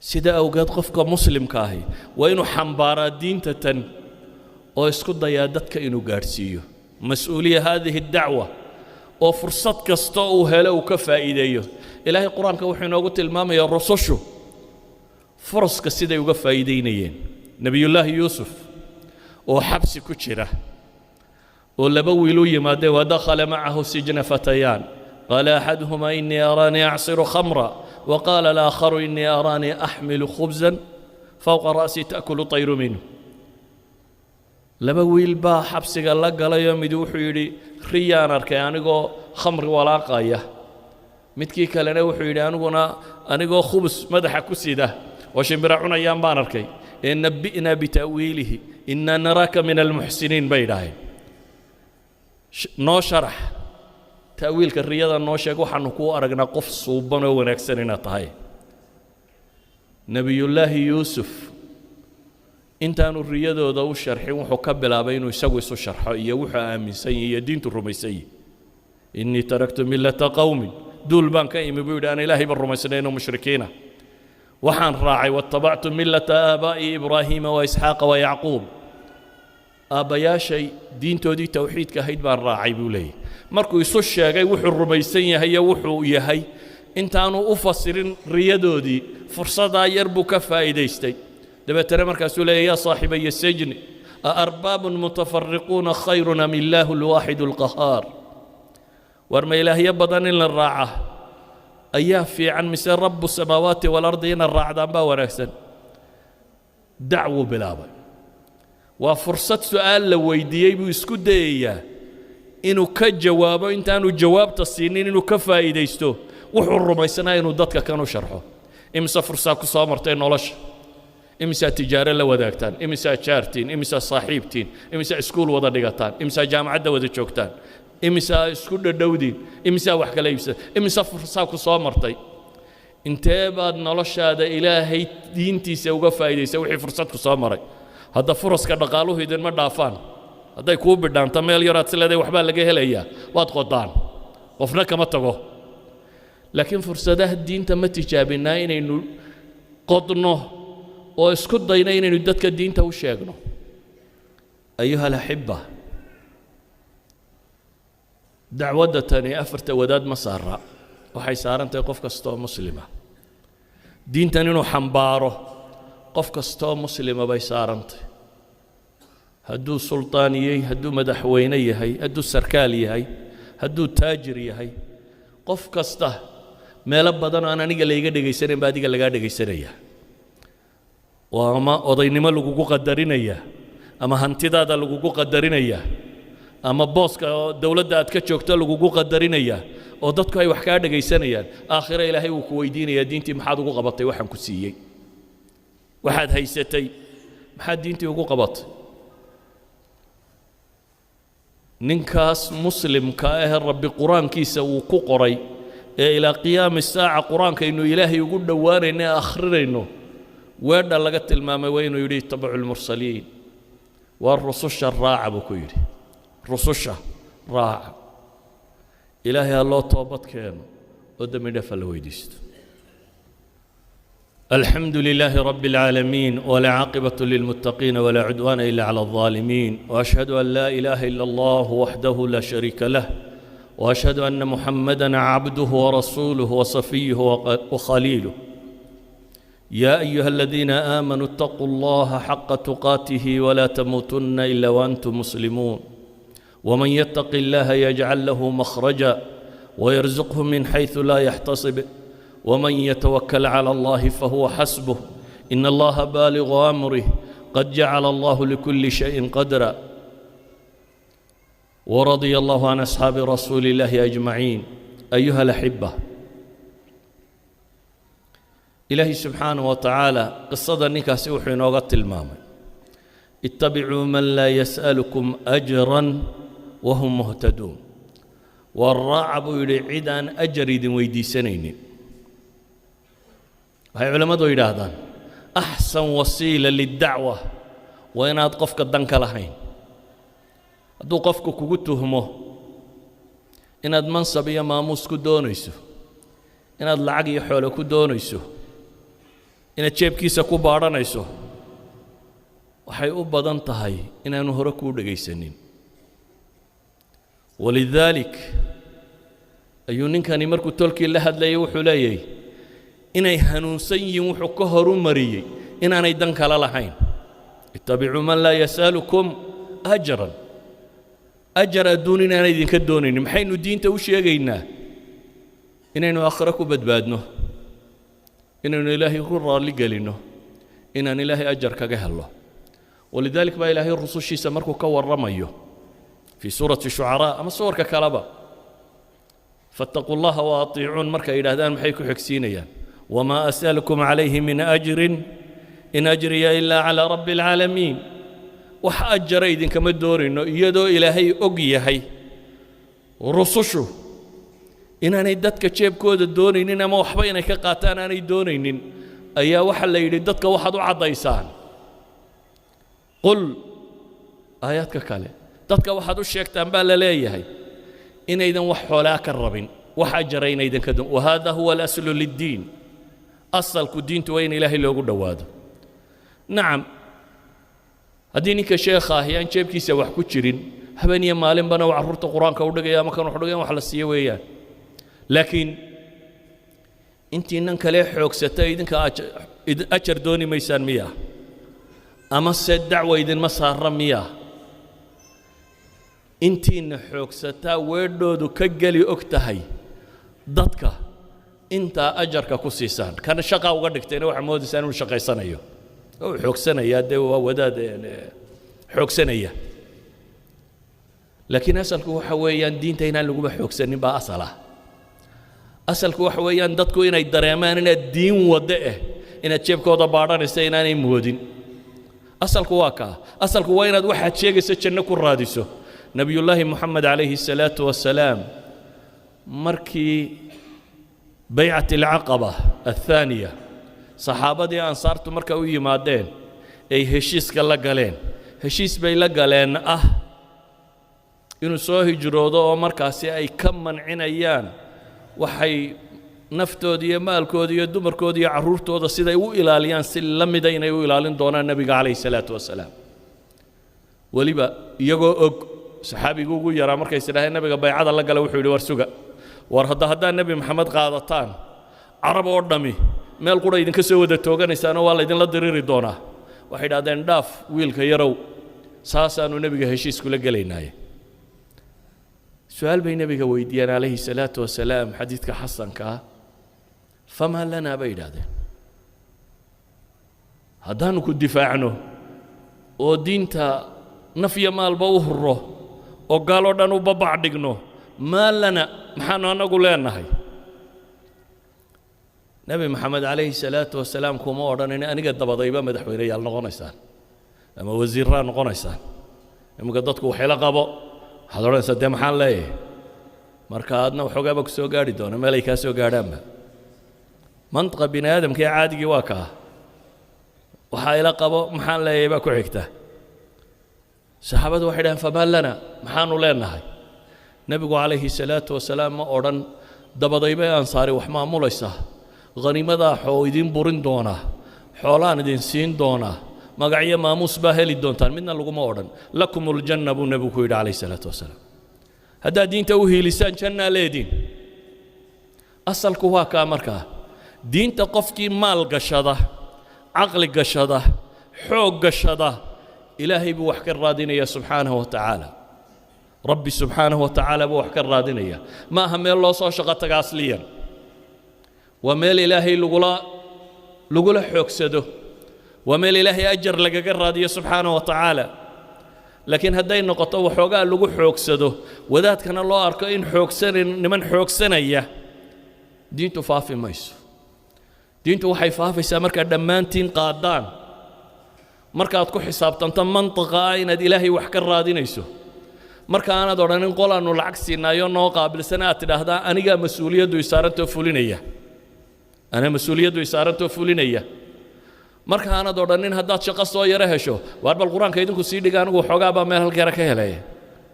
Sida awgeed, qofka Muslimka ahi waa inuu xambaaraa diinta tan oo isku dayaa dadka inuu gaadhsiiyo مسؤولية هذه الدعوة, oo fursad kasta uu helo uu ka faa'iideeyo. Ilaahay Qur-aanka wuxuu inoogu tilmaamayaa rusushu furaska siday uga faa'iideynayeen. Nebiyullaahi Yuusuf oo xabsi ku jira oo laba wiil u yimaadeen, ودخل معه السجن فتيان قال أحدهما إني أراني أعصر خمرا وقال الآخر إني أراني أحمل خبزا فوق رأسي تأكل الطير منه. Laba wiil baa xabsiga la galayoo mid wuxuu yidhi: "Riyaan arkay anigoo khamri walaaqaya." Midkii kalena wuxuu yidhi: "Aniguna anigoo khubus madaxa ku sida oo shimbira cunayaan baan arkay ee نبئنا بتأويله إنا نراك من المحسنين," bay idhaaheen. "Noo sharax ta'wiilka riyada, noo sheeg, waxaanu kuu aragnaa qof suuban oo wanaagsan inaad tahay." Nebiyullaahi Yuusuf intaanu riyadooda u sharxin, wuxuu ka bilaabay inuu isagu isu sharxo iyo wuxuu aaminsan yahay iyo diintu rumaysan yahi. "إني تركت ملة قوم," duul baan ka imi buu yidhi aan Ilaahayba rumaysnaynoo mushrikiina. Waxaan raacay واتبعت ملة آبائي إبراهيم وإسحاق ويعقوب, aabbayaashay diintoodii towxiidka ahayd baan raacay, buu leeyahy. Markuu isu sheegay wuxuu rumaysan yahay iyo wuxuu yahay, intaanu u fasirin riyadoodii, fursadaa yar buu ka faa'iidaystay. Dabeetana markaasuu leeyahy: "يا صاحبي السجن أأرباب متفرقون خير أم الله الواحد القهار?" War ma ilaahyo badan in la raaca ayaa fiican, mise رب السماوات والأرض inaad raacdaan baa wanaagsan? Dacwuu bilaabay. Waa fursad su'aal la weydiiyey buu isku dayayaa inuu ka jawaabo. Intaanu jawaabta siinin, inuu ka faa'iidaysto wuxuu rumaysanaa inuu dadka kan u sharxo. Imise fursaa ku soo martay nolosha? Imisaa tijaaro la wadaagtaan? Imisaa jaartiin? Imisaa saaxiibtiin? Imisaa iskuul wada dhigataan? Imisaa jaamacadda wada joogtaan? Imisaa isku dhadhowdiin? Imisaa wax kala iibsada? Imise fursaa ku soo martay? Intee baad noloshaada Ilaahay diintiisa uga faa'iidaysa wixii fursad ku soo maray? Hadda furaska dhaqaaluhu idinma dhaafaan. Hadday kuu bidhaanto meel yaraad si leedahay waxbaa laga helayaa, waad qodaan, qofna kama tago. Laakiin fursadaha diinta ma tijaabinaa inaynu qodno oo isku dayno inaynu dadka diinta u sheegno? أيها الأحبة, dacwadda tani afarta wadaad ma saara, waxay saaran tahay qof kastaoo Muslima. Diintan inuu xambaaro qof kastaoo Muslima bay saarantahay, hadduu sultaaniyey, hadduu madaxweyne yahay, hadduu sarkaal yahay, hadduu taajir yahay. Qof kasta meelo badan oo aan aniga layga dhegaysanayn ba adiga lagaa dhegaysanaya, oo ama odaynimo lagugu qadarinaya, ama hantidaada lagugu qadarinaya, ama booska oo dowladda aad ka joogto lagugu qadarinaya, oo dadku ay wax kaa dhegaysanayaan. Aakhiro Ilaahay wuu ku weydiinayaa: diintii maxaad ugu qabatay? Waxaan ku siiyey, waxaad haysatay, maxaad diintii ugu qabatay? Ninkaas Muslimka ah Rabbi Qur-aankiisa uu ku qoray ee ilaa qiyaami saaca Qur-aankaynu Ilaahay ugu dhowaanayno ee akhrinayno, weedha laga tilmaamay waa inuu yidhi: "اتبعوا المرسلين." Waa rususha raaca, buu ku yidhi, rususha raaca. Ilaahay ha loo toobad keeno oo dembi dhafa la weydiisto. الحمد لله رب العالمين، والعاقبة للمتقين، ولا عدوان إلا على الظالمين، وأشهد أن لا إله إلا الله وحده لا شريك له، وأشهد أن محمدا عبده ورسوله وصفيه وخليله. يا أيها الذين آمنوا اتقوا الله حق تقاته ولا تموتن إلا وأنتم مسلمون. ومن يتق الله يجعل له مخرجا ويرزقه من حيث لا يحتسب، ومن يتوكل على الله فهو حسبه. إن الله بالغ أمره، قد جعل الله لكل شيء قدرا. ورضي الله عن أصحاب رسول الله أجمعين. أيها الأحبة، إلهي سبحانه وتعالى قصة ninkaasi wuxuu inooga tilmaamay: "اتبعوا من لا يسألكم أجرا وهم مهتدون." War raaca, buu yidhi, cid aan ajar idin weydiisanaynin. Waxay culammadu yidhaahdaan أحسن وسيلة للدعوة waa inaad qofka dan ka lahayn. Hadduu qofku kugu tuhmo inaad mansab iyo maamuus ku doonayso, inaad lacag iyo xoole ku doonayso, Inaad jeebkiisa ku baadhanayso, waxay u badan tahay inaanu hore kuu dhegaysanin. ولذلك ayuu ninkani markuu tolkii la hadlayay wuxuu leeyahay inay hanuunsan yihiin. Wuxuu ka horu mariyey inaanay dan kale lahayn. اتبعوا من لا يسألكم أجرا, ajar adduun inaanay idinka doonaynin. Maxaynu diinta u sheegaynaa? Inaynu aakhiro ku badbaadno, inaynu Ilaahay ku raalli gelinno, inaan Ilaahay ajar kaga helno. ولذلك baa Ilaahay rusushiisa markuu ka warramayo في سورة الشعراء ama suwarka kaleba, فاتقوا الله وأطيعون markay yidhaahdaan, maxay ku xigsiinayaan? وما أسألكم عليه من أجر إن أجري إلا على رب العالمين. Wax ajara idinkama doonayno, iyadoo Ilaahay og yahay rusushu inaanay dadka jeebkooda doonaynin ama waxba inay ka qaataan aanay doonaynin, ayaa waxaa la yidhi dadka waxaad u caddaysaan, qul, aayaadka kale dadka waxaad u sheegtaan baa la leeyahay inaydan wax xoolaa ka rabin, wax ajara inaydan ka doon. وهذا هو الأصل للدين. Asalku diintu waa in Ilaahay loogu dhowaado. Nacam, haddii ninka sheekha ahi aan jeebkiisa wax ku jirin, habeen iyo maalinbana uu carruurta Qur-aanka u dhigaya ama kan wax dhigaya, wax la siiyo weeyaan. Laakiin intiinan kale xoogsata, idinka ajar dooni maysaan miya? Ama se dacwa idinma saara miya? Intiina xoogsataa weedhoodu ka geli og tahay dadka intaa ajarka ku siisaan. Kana shaqaa uga dhigtayna, waxaa moodaysaan inuu shaqaysanayo oo uu xoogsanayaa. Dee waa wadaad xoogsanaya, laakiin asalku waxa weeyaan diinta inaan laguba xoogsanin baa asal ah. Asalku waxa weeyaan dadku inay dareemaan inaad diin wadde eh, inaad jeebkooda baadhanaysa inaanay moodin. Asalku waa kaa. Asalku waa inaad waxaad sheegayso janno ku raadiso. Nebiyullaahi Moxamed calayhi الsalaatu wasalaam markii بيعة العقبة الثانية saxaabadii Ansaartu markay u yimaadeen ay heshiiska la galeen, heshiis bay la galeen ah inuu soo hijroodo oo markaasi ay ka mancinayaan waxay naftooda iyo maalkooda iyo dumarkooda iyo carruurtooda siday u ilaaliyaan si la mida inay u ilaalin doonaan nebiga calayhi salaatu wasalaam. Weliba iyagoo og saxaabigu ugu yaraa markay sidhaaheen nebiga baycada la gala, wuxuu yidhi: "War suga, war haddaa Nebi Maxamed qaadataan, Carab oo dhammi meel qura idinka soo wada tooganaysaanoo waa laydinla diriri doonaa." Waxay idhahdeen: "Dhaaf wiilka yarow, saasaanu nebiga heshiis kula gelaynaaye." Su-aal bay nebiga weydiiyeen calayhi salaatu wasalaam. Xadiidka xasanka ah, "فما لنا?" bay yidhahdeen, "haddaanu ku difaacno oo diinta naf iyo maalba u hurro oo gaaloo dhan u babac dhigno, ما لنا, maxaanu annagu leenahay?" Nebi Maxamed calayhi salaatu wasalaam kuma odhanin aniga dabadayba madaxweyneyaal noqonaysaan ama wasiirraa noqonaysaan. Iminka dadku waxayla qabo, waxaad odhanaysaa: "Dee maxaan leeyahay?" Marka adna waxoogaaba ku soo gaarhi doona meel ay kaa soo gaadhaanba. Mantiqa bini aadamka ee caadigii waa kaa: waxaa ila qabo, maxaan leeyahay baa ku xigta. Saxaabadu waxay dhaheen: "فما لنا, maxaanu leenahay?" Nebigu calayhi salaatu wasalaam ma odhan dabadaybay Ansaari wax maamulaysaa, khaniimadaa xoo idin burin doonaa, xoolaan idin siin doonaa, magacyo maamuus baa heli doontaan, midna laguma odhan. "لكم الجنة" buu nebigu ku yidhi calayhi salaatu wasalaam. Haddaad diinta u hiilisaan, jannaa leediin. Asalku waa kaa. Markaa diinta qofkii maal gashada, caqli gashada, xoog gashada, Ilaahay buu wax ka raadinaya subxaanahu wa tacaala. Rabbi subxaanahu wa tacaala buu wax ka raadinaya. Ma aha meel loo soo shaqo taga asliyan, waa meel Ilaahay lagula xoogsado, waa meel Ilaahay ajar lagaga raadiyo subxaanahu wa tacaala. Laakiin hadday noqoto waxoogaa lagu xoogsado, wadaadkana loo arko in xoogsanan niman xoogsanaya, diintu faafi mayso. Diintu waxay faafaysaa markaad dhammaantiin qaadaan, markaad ku xisaabtanto mantiqa ah inaad Ilaahay wax ka raadinayso, marka aanaad odhanin qolaannu lacag siinaayo noo qaabilsan, aad tidhaahdaa: "Anigaa mas-uuliyaddu isaarantoo fulinaya, anaa mas-uuliyaddu isaarantoo fulinaya." Marka aanad odhanin haddaad shaqo soo yaro hesho: "Waar bal Qur-aanka idinku sii dhiga, anigu waxoogaa baa meel halkeera ka helaya."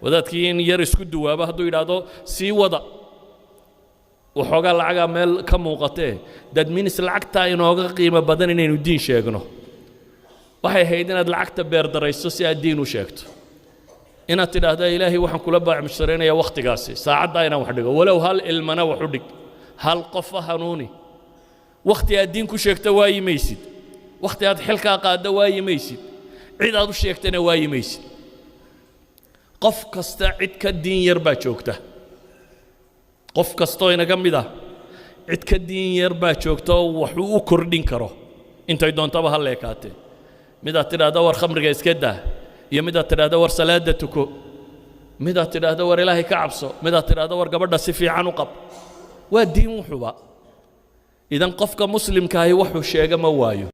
Wadaadkii in yar isku duwaaba hadduu yidhaahdo sii wada. Waxoogaa lacagaa meel ka muuqatee, that means lacagtaa inooga qiimo badan inaynu diin sheegno. Waxay ahayd inaad lacagta beerdarayso si aad diin u sheegto, inaad tidhaahda: "Ilaahay waxaan kula baacmushtaraynayaa wakhtigaasi, saacaddaa inaan wax dhigo, walow hal ilmana wax u dhig, hal qofa hanuuni." Wakhti aad diin ku sheegto waayi maysid, wakhti aad xilkaa qaaddo waayi maysid, cid aad u sheegtana waayi maysid. Qof kasta cid ka diin yar baa joogta. Qof kastoo inaga mid ah cid ka diin yar baa joogta oo waxuu u kordhin karo, intay doontaba ha leekaatee. Midaad tidhaahda "War khamriga iska daa" iyo midaad tidhaahda "War salaadda tuko", midaad tidhaahda "War Ilaahay ka cabso", midaad tidhaahda "War gabadha si fiican u qab", waa diin wuxuba. Idan qofka muslimkaahi wuxuu sheega ma waayo.